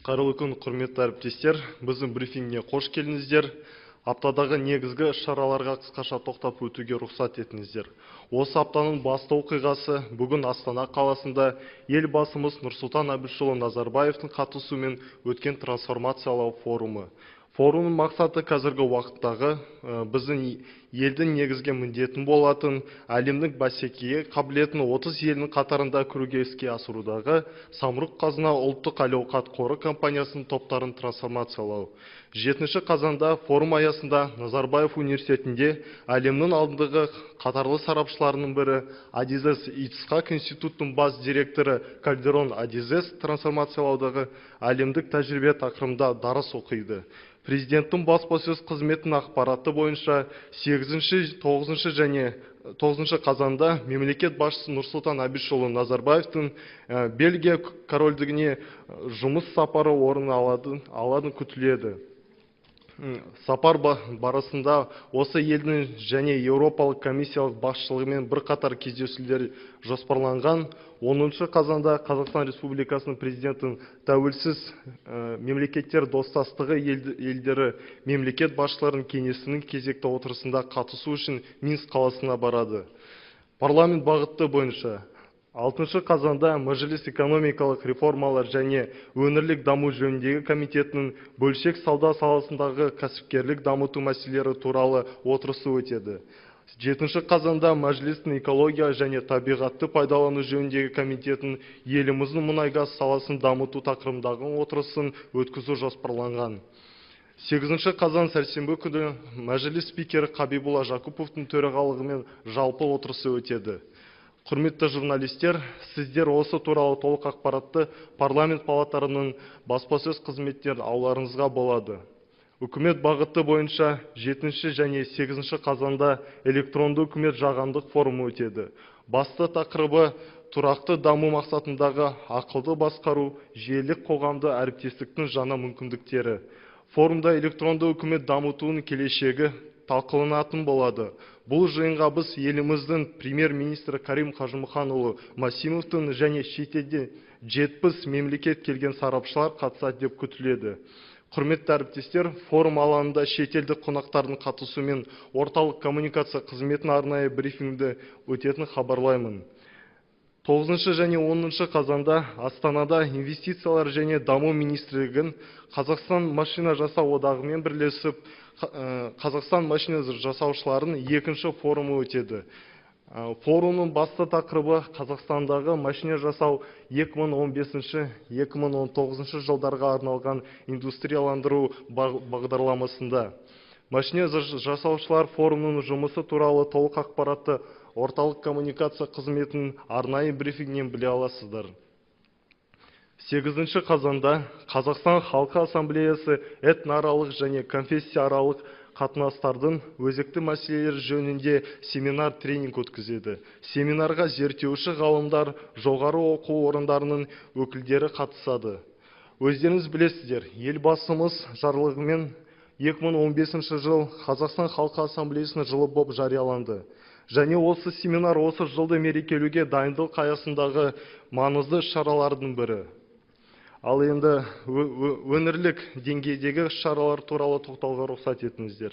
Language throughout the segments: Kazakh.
Қайырлы күн, құрметті әріптестер. Біздің брифингіне қош келдіңіздер. Аптадағы негізгі іс-шараларға қысқаша тоқтап өтуге рұқсат етіңіздер. Осы аптаның басты оқиғасы бүгін Астана қаласында Елбасымыз Нұрсұлтан Әбішұлы Назарбаевтың қатысуымен өткен трансформациялау форумы. Форумның мақсаты қазіргі уақыттағы біздің елдің негізгі міндетін болатын әлемдік бәсекеге қабілетін 30 елдің қатарында кіруге іске асырудағы Самұрық Қазына ұлттық әл-ауқат қоры компаниясының топтарын трансформациялау. 7 қазанда форум аясында Назарбаев университетінде әлемнің алдыңғы қатарлы сарапшыларының бірі Адизес Ицхак институттың бас директоры Кальдерон Адизес трансформациялаудағы әлемдік тәжірибе тақырыбында дәріс оқиды. Президенттің баспасөз қызметінің ақпараты бойынша 8-ші, 9-шы және 9 қазанда мемлекет басшысы Нұрсұлтан Әбішұлы Назарбаевтың Бельгия корольдігіне жұмыс сапары орын алады күтіледі. Сапар барысында осы елдің және Еуропалық комиссиялық басшылығымен бірқатар кездесулер жоспарланған. 10 қазанда Қазақстан Республикасының президентінің тәуелсіз мемлекеттер достастығы елдері мемлекет басшыларының кеңесінің кезекті отырысында қатысу үшін Минск қаласына барады. Парламент бағыты бойынша 6 қазанда Мәжіліс экономикалық реформалар және өңірлік даму жөніндегі комитетінің бөлшек сауда саласындағы кәсіпкерлік дамыту мәселелері туралы отырысы өтеді. 7 қазанда Мәжілістің экология және табиғатты пайдалану жөніндегі комитетінің еліміздің мұнай-газ саласын дамыту тақырыбындағы отырысын өткізу жоспарланған. 8 қазан сәрсенбі күні Мәжіліс спикері Қабиболла Жакуповтың төрағалығымен жалпы отырысы өтеді. Құрметті журналистер, сіздер осы туралы толық ақпаратты парламент палаталарының баспасөз қызметтерін алуларыңызға болады. Үкімет бағыты бойынша 7 және 8 қазанда электронды үкімет жаһандық форумы өтеді. Басты тақырыбы тұрақты даму мақсатындағы ақылды басқару, желілік қоғамды әріптестіктің жаңа мүмкіндіктері. Форумда электронды үкімет дамытуының келешегі талқыланатын болады. Бұл жиынға біз еліміздің премьер-министрі Карим Қажымұханұлы Масимовтың және шетелден 70 мемлекет келген сарапшылар қатысады деп күтіледі. Құрметті әріптестер, форум алаңында шетелдік қонақтардың қатысуымен орталық коммуникация қызметінің арнайы брифингді өтетінін хабарлаймын. 9 және 10 қазанда Астанада инвестициялар және даму министрлігін Қазақстан машина жасау одағымен бірлесіп Қазақстан машина жасаушыларының екінші форумы өтеді. Форумның басты тақырыбы Қазақстандағы машина жасау 2015-2019 жылдарға арналған индустрияландыру бағдарламасында. Машина жасаушылар форумының жұмысы туралы толық ақпаратты орталық коммуникация қызметінің арнайы брифингінен біле аласыздар. 8 қазанда Қазақстан Халқы Ассамблеясы этнаралық және конфессияаралық қатынастардың өзекті мәселелері жөнінде семинар-тренинг өткізеді. Семинарға зерттеуші ғалымдар, жоғары оқу орындарының өкілдері қатысады. Өздеріңіз білесіздер, Елбасымыз жарлығымен 2015 жыл Қазақстан Халқы Ассамблеясының жылы болып жарияланды. Және осы семинар осы жылды мерекелеуге дайындық аясындағы маңызды шаралардың бірі. Ал енді өңірлік деңгейдегі шаралар туралы тоқталуға рұқсат етіңіздер.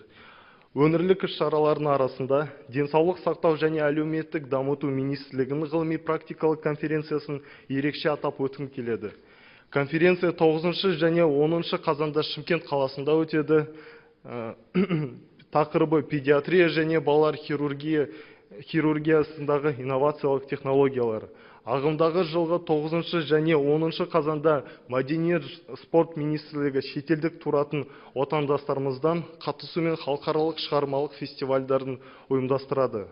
Өңірлік іс-шаралардың арасында Денсаулық сақтау және әлеуметтік дамыту министрлігінің ғылыми-практикалық конференциясын ерекше атап өткім келеді. Конференция 9 және 10 қазанда Шымкент қаласында өтеді. Тақырыбы педиатрия және балалар хирургиясындағы инновациялық технологиялар. Ағымдағы жылғы 9 және 10 қазанда Мәдениет спорт министрлігі шетелдік тұратын отандастарымыздан қатысумен халықаралық шығармалық фестивальдарын ұйымдастырады.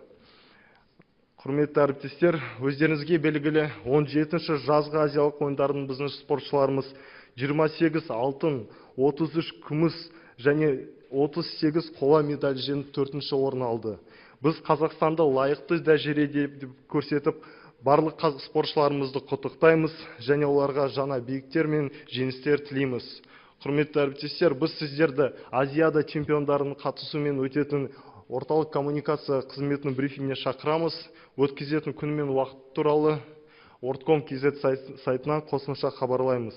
Құрметті әріптестер, өздеріңізге белгілі 17-ші жазғы азиялық ойындардың біздің спортшыларымыз 28 алтын, 33 күміс және 38 қола медаль жеңіп 4-ші орын алды. Біз Қазақстанды лайықты дәрежеде деп көрсетіп, барлық спортшыларымызды құттықтаймыз және оларға жаңа биіктер мен жеңістер тілейміз. Құрметті әріптестер, біз сіздерді Азиада чемпиондарының қатысуымен өтетін орталық коммуникация қызметінің брифингіне шақырамыз. Өткізетін күн мен уақыт туралы Ortcom.kz сайтынан қосымша хабарлаймыз.